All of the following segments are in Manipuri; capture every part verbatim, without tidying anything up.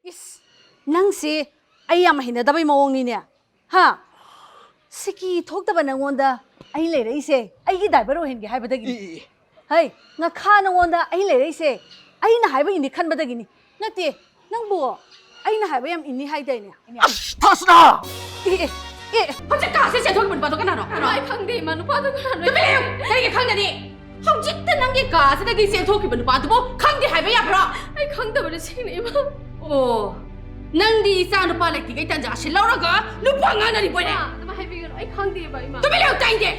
ꯏꯁ, ꯅꯪꯁꯦ ꯑꯩ ꯌꯥꯝ ꯍꯩꯅꯗꯕꯩ ꯃꯑꯣꯡꯅꯤꯅꯦ꯫ ꯍꯥ? ꯁꯤꯀꯤ ꯊꯣꯛꯇꯕ ꯅꯪꯉꯣꯟꯗ ꯑꯩ ꯂꯩꯔꯛꯏꯁꯦ ꯑꯩꯒꯤ ꯗ꯭ꯔꯥꯏꯚꯔ ꯑꯣꯏꯍꯟꯒꯦ ꯍꯥꯏꯕꯗꯒꯤꯅꯤ꯫ E, E, E. ꯍꯩ, ꯉꯈꯥ ꯅꯪꯉꯣꯟꯗ ꯑꯩ ꯂꯩꯔꯛꯏꯁꯦ ꯑꯩꯅ ꯍꯥꯏꯕ ꯏꯅꯤ ꯈꯟꯕꯗꯒꯤꯅꯤ꯫ ꯅꯠꯇꯦ, ꯅꯪꯕꯨ ꯑꯩꯅ ꯍꯥꯏꯕ ꯌꯥꯝ ꯏꯅꯤ ꯍꯥꯏꯗꯥꯏꯅꯦ? ꯑꯁ, ꯊꯥꯁꯅꯥ! ꯑꯦ, ꯑꯦ, ꯑꯦ, ꯑꯦ꯫ ꯍꯧꯖꯤꯛ ꯀꯥꯁꯦ ꯆꯦꯟꯊꯣꯛꯈꯤꯕ ꯅꯨꯄꯥꯗꯣ ꯀꯅꯥꯅꯣ? ꯀꯅꯥ? ꯑꯩ ꯈꯪꯗꯦ, ꯏꯃꯥ, ꯅꯨꯄꯥꯗꯣ ꯀꯅꯥꯅꯣ? ꯇꯨꯃꯤꯟ ꯂꯩꯌꯨ! ꯀꯔꯤꯒꯤ ꯈꯪꯒꯅꯤ? ꯍꯧꯖꯤꯛꯇ ꯅꯪꯒꯤ ꯀꯥꯁꯤꯗꯒꯤ ꯆꯦꯟꯊꯣꯛꯈꯤꯕ ꯅꯨꯄꯥꯗꯨꯕꯨ ꯈꯪꯗꯦ ꯍꯥꯏꯕ ꯌꯥꯕ꯭ꯔꯣ? ꯑꯩ ꯈꯪꯗꯕꯅ ꯁꯦꯡꯅ, ꯏꯃꯥ꯫ ꯑꯣ, ꯅꯪꯗꯤ ꯏꯆꯥ ꯅꯨꯄꯥ ꯂꯩꯇ꯭ꯔꯤꯉꯩ ꯇꯟꯖꯥꯁꯤ ꯂꯧꯔꯒ ꯅꯨꯄꯥ ꯉꯥꯡꯅꯔꯤꯕꯣꯏꯔꯦ? ꯏꯃꯥ, ꯑꯗꯨꯃꯥꯏ ꯍꯥꯏꯕꯤꯒꯅꯨ꯫ ꯑꯩ ꯈꯪꯗꯦꯕ, ꯏꯃꯥ꯫ ꯇꯨꯃꯤꯟ ꯂꯩꯌꯨ, ꯇꯥꯏꯅꯤꯡꯗꯦ!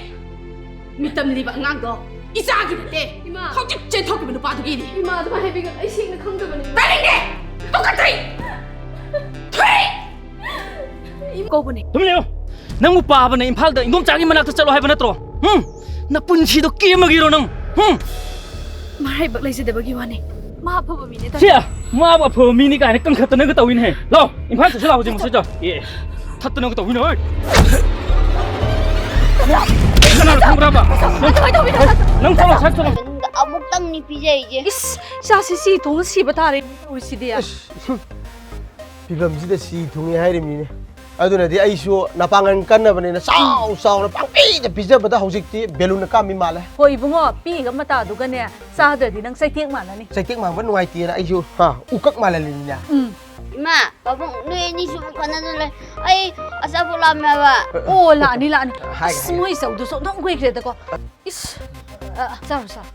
ꯃꯤꯇꯝ ꯂꯤꯕ ꯑꯉꯥꯡꯗꯣ ꯏꯆꯥꯒꯤ ꯅꯠꯇꯦ꯫ ꯏꯃꯥ꯫ ꯍꯧꯖꯤꯛ ꯆꯦꯟꯊꯣꯛꯈꯤꯕ ꯅꯨꯄꯥꯗꯨꯒꯤꯅꯤ꯫ ꯏꯃꯥ, ꯑꯗꯨꯃꯥꯏ ꯍꯥꯏꯕꯤꯒꯅꯨ꯫ ꯑꯩ ꯁꯦꯡꯅ ꯈꯪꯗꯕꯅꯤ, ꯏꯃꯥ꯫ ꯇꯥꯅꯤꯡꯗꯦ! ꯇꯨꯀꯠꯆꯩ! ꯊꯨꯏ! ꯏꯃꯥ ꯀꯧꯕꯅꯦ꯫ ꯇꯨꯃꯤꯟ ꯂꯩꯌꯨ! ꯅꯪꯕꯨ ꯄꯥꯕꯅ ꯏꯝꯐꯥꯜꯗ ꯏꯟꯗꯣꯝꯆꯥꯒꯤ ꯃꯅꯥꯛꯇ ꯆꯠꯂꯣ ꯍꯥꯏꯕ ꯅꯠꯇ꯭ꯔꯣ? ꯍꯨꯝ? ꯅꯄꯨꯟꯁꯤꯗꯣ ꯀꯦꯝꯃꯒꯤꯔꯣ ꯅꯪ? ꯍꯨꯝ? ꯃꯔꯥꯏꯕꯛ ꯂꯩꯖꯗꯕꯒꯤ ꯋꯥꯅꯤ꯫ ꯃꯥ ꯑꯐꯕ ꯃꯤꯅꯦ ꯇꯥ꯫ ꯁꯤ! ꯃꯥꯕꯨ ꯑꯐꯕ ꯃꯤꯅꯤ ꯀꯥꯏꯅ ꯀꯟꯈꯠꯇꯅꯒ ꯇꯧꯏꯅꯦꯍꯦ꯫ ꯂꯥꯎ, ꯏꯝꯐꯥꯜ ꯆꯠꯁꯤ ꯂꯥꯎ ꯍꯧꯖꯤꯛ ꯃꯁꯤ ꯆꯠ꯫ ꯑꯦ, ꯊꯠꯇꯅꯒ ꯇꯧꯏꯅꯦ, ꯍꯣꯏ꯫ ꯀꯅꯥꯅꯣ ꯈꯪꯕ꯭ꯔꯕ? ꯅꯪ, ꯅꯪ ꯆꯠꯂꯣ, ꯁꯠ ꯆꯠꯂꯣ꯫ ꯃꯅꯨꯡꯗ ꯑꯃꯨꯛꯇꯪꯅꯤ ꯄꯤꯖꯩꯁꯦ꯫ ꯏꯁ, ꯏꯆꯥꯁꯤ ꯁꯤ ꯊꯣꯡ ꯁꯤꯕ ꯇꯥꯔꯦ ꯇꯧꯔꯤꯁꯤꯗꯤ꯫ ꯑꯁ, ꯐꯤꯕꯝꯁꯤꯗ ꯁꯤ ꯊꯨꯡꯉꯦ ꯍꯥꯏꯔꯤꯕꯅꯤꯅꯦ꯫ ꯑꯗꯨꯅꯗꯤ ꯑꯩꯁꯨ ꯅꯄꯥꯡꯒꯜ ꯀꯟꯅꯕꯅꯤꯅ ꯆꯥꯎ ꯆꯥꯎꯅ ꯄꯪꯄꯤꯗ ꯄꯤꯖꯕꯗ ꯍꯧꯖꯤꯛꯇꯤ ꯕꯦꯂꯨꯟꯅ ꯀꯥꯝꯃꯤ ꯃꯥꯜꯂꯦ꯫ ꯍꯣꯏ ꯏꯕꯨꯡꯉꯣ, ꯄꯤꯛꯏꯉꯩ ꯃꯇꯥꯗꯨꯒꯅꯦ ꯆꯥꯗ꯭ꯔꯗꯤ ꯅꯪ ꯆꯩꯇꯦꯛ ꯃꯥꯜꯂꯅꯤ꯫ ꯆꯩꯇꯦꯛ ꯃꯥꯟꯕ ꯅꯨꯡꯉꯥꯏꯇꯦꯅ ꯑꯩꯁꯨ, ꯍꯥ, ꯎꯀꯛ ꯃꯥꯜꯍꯜꯂꯤꯅꯤꯅꯦ꯫ ꯎꯝ꯫ ꯏꯃꯥ, ꯄꯥꯕꯨꯡ, ꯅꯣꯏ ꯑꯅꯤꯁꯨ ꯑꯃꯨꯛ ꯈꯠꯅꯗꯅ ꯂꯩ꯫ ꯑꯩ ꯑꯆꯥꯄꯣꯠ ꯂꯥꯝꯃꯦ ꯍꯥꯏꯕ꯫ ꯑꯣ, ꯂꯥꯛꯑꯅꯤ, ꯂꯥꯛꯑꯅꯤ꯫ ꯍꯥꯏꯒꯦ, ꯑꯁ, ꯍꯥꯏꯒꯦ꯫ ꯃꯣꯏ ꯆꯧꯗꯨꯁꯨ ꯑꯗꯨꯝ ꯀꯨꯏꯈ꯭ꯔꯦꯗꯀꯣ꯫ ꯏꯁ, ꯑ, ꯆꯥꯔꯣ, ꯆꯥꯔꯣ꯫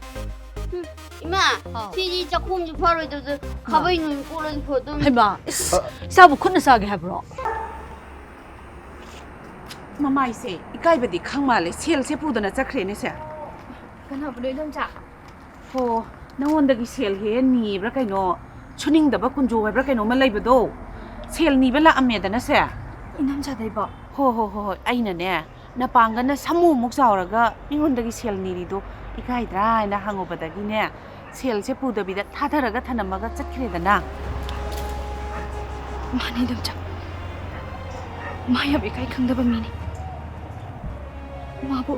ꯎꯝ, ꯏꯃꯥ, ꯍꯥꯎ꯫ ꯁꯤꯗꯤ ꯆꯥꯛꯈꯨꯝꯁꯨ ꯐꯔꯣꯏꯗꯕꯗ ꯈꯥꯕꯩꯅ ꯑꯣꯏꯅ ꯀꯣꯠꯂꯗꯤ ꯐꯗꯧꯅꯤ꯫ ꯍꯩꯃꯥ, ꯏꯁ, ꯑ꯫ ꯏꯆꯥꯕꯨ ꯈꯨꯠꯅ ꯆꯥꯒꯦ ꯍꯥꯏꯕ꯭ꯔꯣ? ꯃꯃꯥꯏꯁꯦ ꯏꯀꯥꯏꯕꯗꯤ ꯈꯪ ꯃꯥꯜꯂꯦ, ꯁꯦꯜꯁꯦ ꯄꯨꯗꯅ ꯆꯠꯈ꯭ꯔꯦꯅꯦ ꯁꯦ꯫ ꯀꯅꯥꯕꯨꯅꯣ, ꯏꯗꯣꯝꯆꯥ? ꯍꯣ, ꯅꯉꯣꯟꯗꯒꯤ ꯁꯦꯜ ꯍꯦꯛ ꯅꯤꯕ꯭ꯔꯥ ꯀꯩꯅꯣ, ꯁꯨꯅꯤꯡꯗꯕ ꯀꯨꯟꯖꯣ ꯍꯥꯏꯕ꯭ꯔꯥ ꯀꯩꯅꯣꯝꯃ ꯂꯩꯕꯗꯣ, ꯁꯦꯜ ꯅꯤꯕ ꯂꯥꯛꯑꯝꯃꯦꯗꯅ ꯁꯦ꯫ ꯏꯅꯝꯆꯥꯗꯩꯕꯣ? ꯍꯣ, ꯍꯣ, ꯍꯣ, ꯍꯣꯏ, ꯑꯩꯅꯅꯦ, ꯅꯄꯥꯡꯒꯜꯅ ꯁꯃꯨꯃꯨꯛ ꯆꯥꯎꯔꯒ ꯃꯤꯉꯣꯟꯗꯒꯤ ꯁꯦꯜ ꯅꯤꯔꯤꯗꯣ ꯏꯀꯥꯏꯗ꯭ꯔꯥ ꯍꯥꯏꯅ ꯍꯪꯉꯨꯕꯗꯒꯤꯅꯦ, ꯁꯦꯜꯁꯦ ꯄꯨꯗꯕꯤꯗ ꯊꯥꯗꯔꯒ ꯊꯅꯝꯃꯒ ꯆꯠꯈ꯭ꯔꯦꯗꯅ꯫ ꯃꯥꯅꯤ, ꯏꯗꯣꯝꯆꯥ꯫ ꯃꯥ ꯌꯥꯝ ꯏꯀꯥꯏ ꯈꯪꯗꯕ ꯃꯤꯅꯤ꯫ ꯃꯥꯕꯨ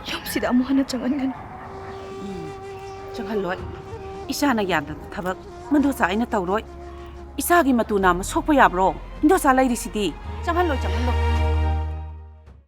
ꯌꯨꯝꯁꯤꯗ ꯑꯃꯨꯛ ꯍꯟꯅ ꯆꯪꯍꯟꯒꯅꯨ꯫ ꯎꯝ, ꯆꯪꯍꯜꯂꯣꯏ꯫ ꯏꯆꯥꯅ ꯌꯥꯗꯕ ꯊꯕꯛ ꯃꯟꯗꯣꯆꯥ ꯑꯩꯅ ꯇꯧꯔꯣꯏ꯫ ꯏꯆꯥꯒꯤ ꯃꯇꯨ ꯅꯥꯝꯃ ꯁꯣꯛꯄ ꯌꯥꯕ꯭ꯔꯣ? ꯏꯟꯗꯣꯆꯥ ꯂꯩꯔꯤꯁꯤꯗꯤ꯫ ꯆꯪꯍꯜꯂꯣꯏ, ꯆꯪꯍꯜꯂꯣꯏ꯫